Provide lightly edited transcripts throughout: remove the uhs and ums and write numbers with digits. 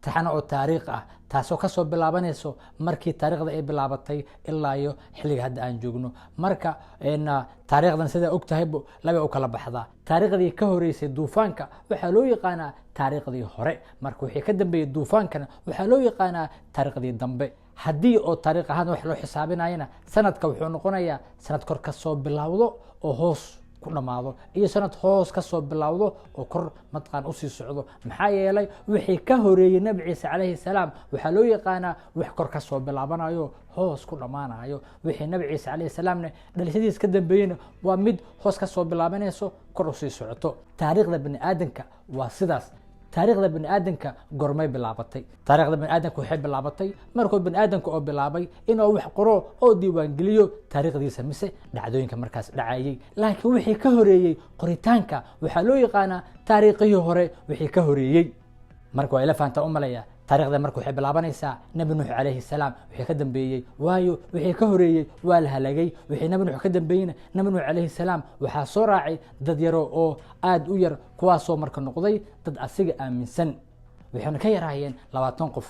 Taxano oo taariikh ah, taasoo kasoo bilaabanayso markii taariikhda ay bilaabatay ilaa iyo xilliga hadda aan joogno. Marka taariikhdan, sidaa og tahaybo, labay u kala baxdaa. Taariikhdii ka horeysay duufaanka waxaa loo yaqaanaa taariikhdii hore. Marka wixii ka dambeeyey duufaankana waxaa loo yaqaanaa taariikhdii dambe. Haddii oo taariikh ahaan wax loo xisaabinayana, sanadka wuxuu noqonayaa sanad kor kasoo bilowdo oo hoos ku dhamaado iyo sanad hoos kasoo bilowdo oo kor mataqaan usii socdo. Maxaa yeelay, wixii ka horeeyey Nabi Ciise calayhi salaam waxaa loo yaqaanaa wax kor kasoo bilaabanayo, hoos ku dhammaanayo. Wixii Nabi Ciise calayhi salaamna dhalashadiis ka dambeeyeyna waa mid hoos kasoo bilaabanayso, kor usii socoto. Taariikhda bani aadamka waa sidaas. Taariikhda bani aadamka gormay bilaabatay? Taariikhda bani aadamka waxay bilaabatay markuu bani aadamka oo bilaabay inuu wax qoro oo diiwaangeliyo taariikhdiisa mise dhacdooyinka markaas dhacayay. Laakiin wixii ka horeeyey qoritaanka waxaa loo yaqaanaa taariikhihii hore, wixii ka horeeyey. Marka waa ila fahantaa u malaya. Taarikhda marka waxay bilaabanaysaa Nabi Nuux calayhi salaam wixii ka dambeeyey, waayo wixii ka horeeyey waa la halagay. Wixii Nabi Nuux ka dambeeyeyna, Nabi Nuux calayhi salaam waxaa soo raacay dad yaro oo aada u yar, kuwaasoo marka noqday dad asiga aaminsan, waxayna ka yaraayeen 20 qof.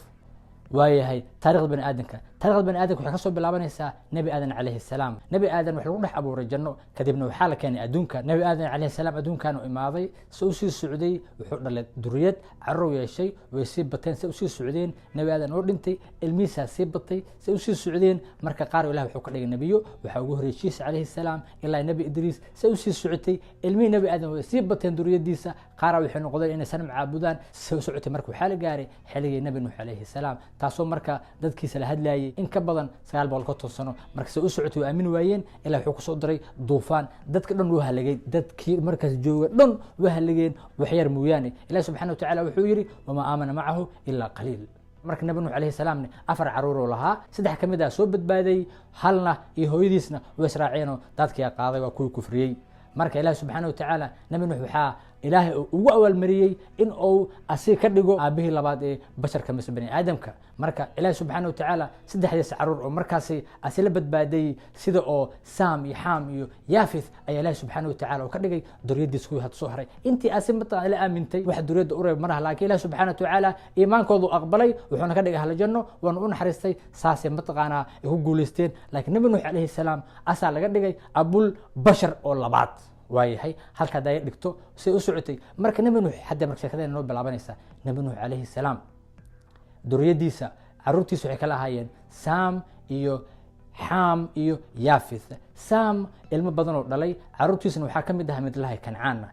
Waayahay, taarikhda bani aadamka, taarikhda bani aadamka waxay kasoo bilaabanaysaa Nebi Aadan calayhi salaam. Nebi Aadan wax lagu dhex abuuray janno, kadibna waxaa la keenay adduunka. Nebi Aadan calayhi salaam adduunkan u imaaday. Se usii socday, wuxuu dhalay duriyad, carruur yeeshay, way sii bateen. Se usii socdeen, Nebi Aadan oo dhintay, ilmihiisaa sii batay. Se usii socdeen, marka qaar Ilah wuxuu ka dhigay nebiyo. Waxaa ugu horreeyey Shiis calayhi salaam ilaa Nebi Idriis. Se usii socotay, ilmihii Nebi Aadan way sii bateen, duriyadiisa qaara waxay noqdeen inay sanam caabudaan. Se u socotay, marka waxaa la gaaray xilligii Nebi Nuux calayhi salaam, taasoo marka dadkiisa la hadlayay in ka badan 950 sano. Marka se u socotay, waa aamini waayeen. Ilaa wuxuu kusoo diray duufaan, dadka dhan wuu halagay. Dadkii markaas jooga dhan waa halageen, waxyar mooyaane. Ilahi subxana wa tacala wuxuu yidhi: "Wamaa aamana macahu ilaa qaliil." Marka Nabi Nuux calayhi salaamne afar caruuruu lahaa, saddex ka mid ah soo badbaaday, halna iyo hooyadiisna way israaceenoo daadkiyaa qaaday, waa kuwii kufriyey. Marka Ilahi subxaana wa tacaala Nabi Nuux waxaa Ilaahay ugu awaalmariyey in uu asiga ka dhigo aabihii labaad ee basharka mise bani aadamka. Marka Ilaahi subxaana wa tacaala saddexdiisa caruur oo markaasi asila badbaaday, sida oo Sam iyo Xam iyo Yafith, ayaa Ilaahi subxaana wa tacala uu ka dhigay duriyadiis kuwii hadda soo haray. Intii asi mataqan la aamintay, wax duriyadda u reeb malaha, laakiin Ilahi subxaana wa tacaala iimaankoodu aqbalay, wuxuuna ka dhigay ahlu janno, waana u naxariistay. Saasay mataqaanaa ay ku guulaysteen. Laakiin Nabi Nuux calayhi salaam asaa laga dhigay abul bashar oo labaad. Waayahay, halka haddaa dhigto, say u socotay marka Nebi Nuux hadda marka sheekadeena noo bilaabanaysa. Nebi Nuux calayhi salaam duriyadiisa, caruurtiisa waxay kala ahaayeen Sam iyo Xam iyo Yafith. Sam ilmo badan oo dhalay, caruurtiisana waxaa ka mid ahaa mid lahay Kancaanna,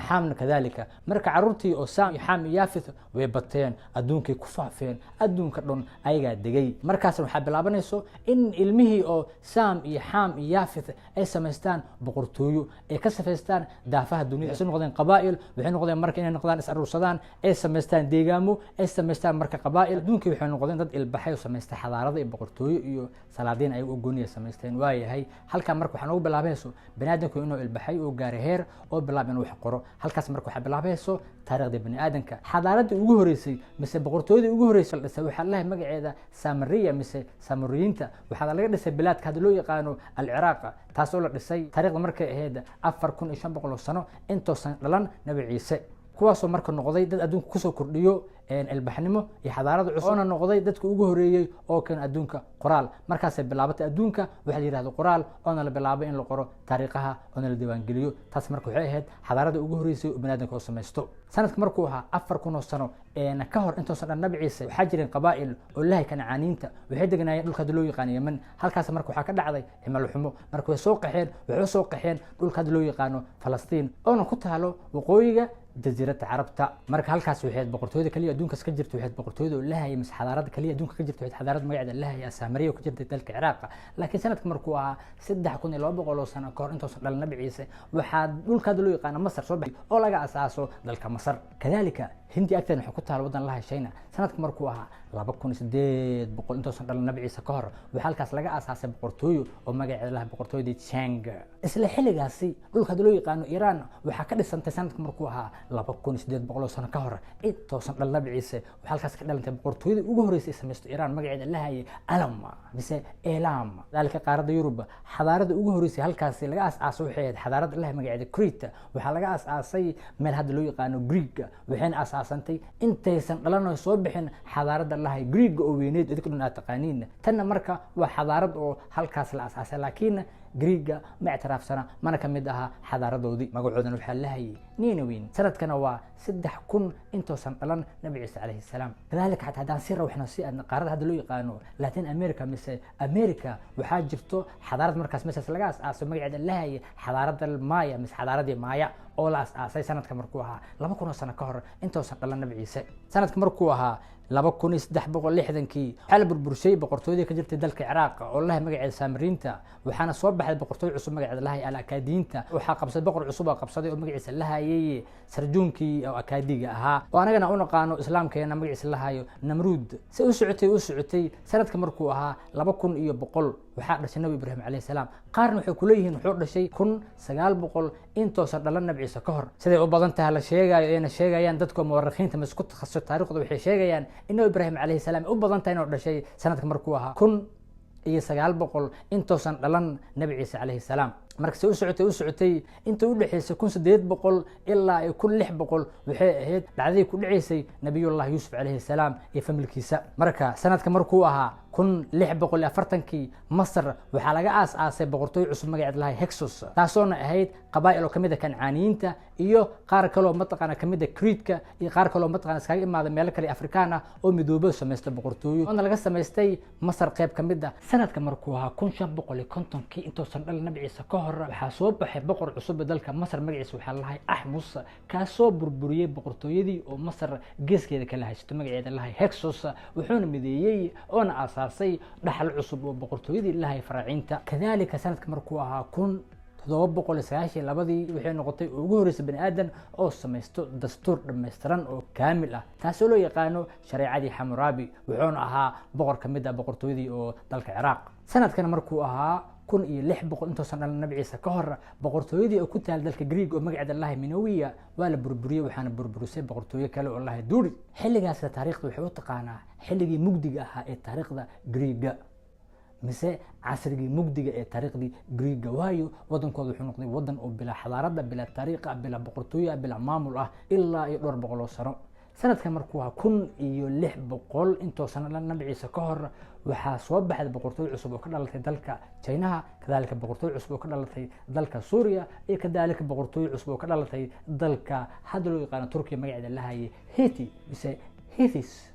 Xamna kadalika. Marka caruurtii oo Sam iyo Xam iyo Yafith way bateen, adduunkay ku faafeen, adduunka dhan ayagaa degay. Markaasna waxaa bilaabanayso in ilmihii oo Sam iyo Xam iyo Yafith ay samaystaan boqortooyo, ay ka safaystaan daafaha dunida. Waxay noqdeen qabaa'il. Waxay noqdeen marka inay noqdaan, is aruursadaan, ay samaystaan deegaamo, ay samaystaan marka qabaa'il. Adduunkii waxay noqdeen dad ilbaxay oo samaystay xadaarada iyo boqortooyo iyo salaadiin ayaga oo gooniya samaysteen. Waayahay, halkaa marka waxaa noogu bilaabayso bani aadamku inuu ilbaxay oo gaaray heer oo bilaab inuu wax qoro. Halkaas marka waxaa bilaabayso taariikhdii bani aadamka. Xadaaradii ugu horeysay mise boqortooyadii ugu horeysay la dhisay waxaa lalahay magaceeda Samariya mise Samuriyiinta. Waxaa laga dhisay bilaadka hadda loo yaqaano Alciraaq, taasoo la dhisay taariikhda markay ahayd 4500 oo sano intoosan dhalan Nabi Ciise, kuwaasoo marka noqday dad adduunka kusoo kordhiyo ilbaxnimo iyo xadaarada cusub, oona noqday dadka ugu horeeyey oo keena adduunka qoraal. Markaasay bilaabatay adduunka waxaa la yihahdo qoraal, oona la bilaabay in la qoro taariikhaha oona la diiwaangeliyo. Taas marka waxay ahayd xadaarada ugu horeysay oo baniadamka oo samaysto. Sanadka markuu ahaa 4000 oo sano ka hor intoosan dhan Nabi Ciise, waxaa jireen qabaa'il oo lahay Kancaaniinta, waxay deganaayeen dhulka hadda loo yaqaano Yemen. Halkaas marka waxaa ka dhacday cimilo xumo. Marka way soo qaxeen, waxay usoo qaxeen dhulka hadda loo yaqaano Falastiin, oona ku taalo waqooyiga Jasiiradda Carabta. Marka halkaas waxay boqortooyada kaliya adduunkaas ka jirta, waxay boqortooyada oo lahayay mise xadaarada kaliya adduunka ka jirta, waxay xadaarada magaceeda lahayay Asamariya oo ka jirtay dalka Ciraaq. Laakiin sanadka markuu ahaa 3200 oo sano ka hor intoosan dhalan Nabi Ciise, waxaa dhulka hadda loo yaqaano Masar soo baxay oo laga asaaso dalka Masar. Kadalika Hindi agteeda waxay ku taal waddan lahay China. Sanadka markuu ahaa 2800 intoosan dhalan Nabi Ciise ka hor, waxaa halkaas laga asaasay boqortooyo oo magaceeda lahay boqortooyadii Cheng. Isla xilligaasi dhulka hadda loo yaqaano Iran waxaa ka dhisantay, sanadka markuu ahaa 2800 oo sano ka hor intoosan dhalan Nabi Ciise, waxaa halkaas ka dhalantay boqortooyadii ugu horreysay ay samaysto Iran, magaceeda lahayay Alam mise Elam. Dalka qaaradda Yurub xadaarada ugu horreysay halkaasi laga aas-aasay waxay ahayd xadaarada lahay magaceeda Crete. Waxaa laga aas-aasay meel hadda loo yaqaano Greek, waxayna aas asaasantay intaysan dhalan oo soo bixin xadaaradda lahay Greega oo weyneed, idinka dhan aad taqaaniin. Tanna marka waa xadaarad oo halkaas la asaasay, laakiin Greega ma ictiraafsana, mana ka mid aha xadaaradoodii. Magacoodana waxaa lahayay Ninaweyn. Sanadkana waa 3000 intuusan dhalan Nabi Ciise calayhi salaam. Kadaalika, xataa haddaan si rawxno si aad qaarada hadda loo yaqaano Latin America mise America, waxaa jirto xadaarad markaas meeshaas laga aas-aaso, magaceeda lahayay xadaaradda Maya mise xadaaradii Maya, oo la as-aasay sanadka markuu ahaa 2000 oo sano ka hor intuusan dhalan Nabi Ciise. Sanadka markuu ahaa 2360-kii, waxaa la burburshay boqortooyadii ka jirtay dalka Ciraaq oo lahay magaceeda Saamiriinta, waxaana soo baxday boqortooy cusub, magaceeda lahay Al Akaadiyiinta. Waxaa qabsaday boqor cusub oo qabsaday oo magaciisa lahayay Sarjuunkii oo Akaadiga ahaa, oo anagana u naqaano Islaamkeena magaciisa lahayo Namruud. Si u socotay u socotay, sanadka markuu ahaa 2100, waxaa dhashay Nabi Ibraahim calayhi salaam. Qaarna waxay kuleeyihiin wuxuu dhashay 1900 intoosan dhalan Nabi Ciise ka hor. Siday u badan tahay la sheegayo ayna sheegayaan dadka muwarikiinta mas ku takhasus taariikhda, waxay sheegayaan in Nabi Ibraahim calayhi salaam u badan tahay inuu dhashay sanadka markuu ahaa 1900 intuusan dhalan Nabi Ciise calayhi salaam. Marka se u socotay u socotay, inta u dhexaysay 1800 ilaa iyo 1600, waxay ahayd dhacdadii ku dhaceysay Nabiyullahi Yuusuf calayhi salaam iyo familkiisa. Marka sanadka markuu ahaa 1640-kii, Masar waxaa laga aas-aasay boqortooy cusub, magaceed lahay Hexos, taasoona ahayd qabaa'il oo kamid a Kancaaniyiinta iyo qaar kaloo mataqaana kamid a Creedka iyo qaar kaloo mataqana iskaga imaada meelo kale Afrikaan ah oo midoobo samaysta boqortooyo, oona laga samaystay Masar qayb kamid ah. Sanadka markuu ahaa 1550-kii intuusan dhalan Nabi Ciise ka hor, waxaa soo baxay boqor cusub ee dalka Masar, magaciisa waxaa lahay Axmus, kaasoo burburiyey boqortooyadii oo Masar geeskeeda kala haysato, magaceeda lahay Hexos, wuxuuna mideeyey oona aasaasay dhaxal cusub oo boqortooyadii lahay Faraaciinta. Kadalika, sanadka markuu ahaa 1792-dii, waxay noqotay ugu horreysay bani aadan oo samaysto dastuur dhammaystiran oo kaamil ah, taasoo loo yaqaano shareecadii Xamuraabi, wuxuuna ahaa boqor ka mid ah boqortooyadii oo dalka Ciraaq. Sanadkan markuu ahaa 1600 intuusan dhalan Nabi Ciise ka hor, boqortooyadii oo ku taal dalka Greeg oo magaceeda lahay Minowiya waa la burburiyey, waxaana burburisay boqortooyo kale oo lahay Duuri. Xilligaasna taariikhda waxay u taqaanaa xilligii mugdiga ahaa ee taariikhda Greega mise casrigii mugdiga ee taariikhdii Greega, waayo wadankooda wuxuu noqday wadan oo bilaa xadaarada, bilaa taariikh ah, bilaa boqortooyo ah, bilaa maamul ah ilaa iyo dhowr boqol oo sano. Sanadkan markuu ahaa 1600 intuusan Nabi Ciise ka hor, waxaa soo baxday boqortooyo cusub oo ka dhalatay dalka Chinaha, kadalika boqortooyo cusub oo ka dhalatay dalka Suuriya, iyo kadalika boqortooyo cusub oo ka dhalatay dalka hadda loo yaqaano Turkiya, magaceeda lahayay Heti mise Hethis.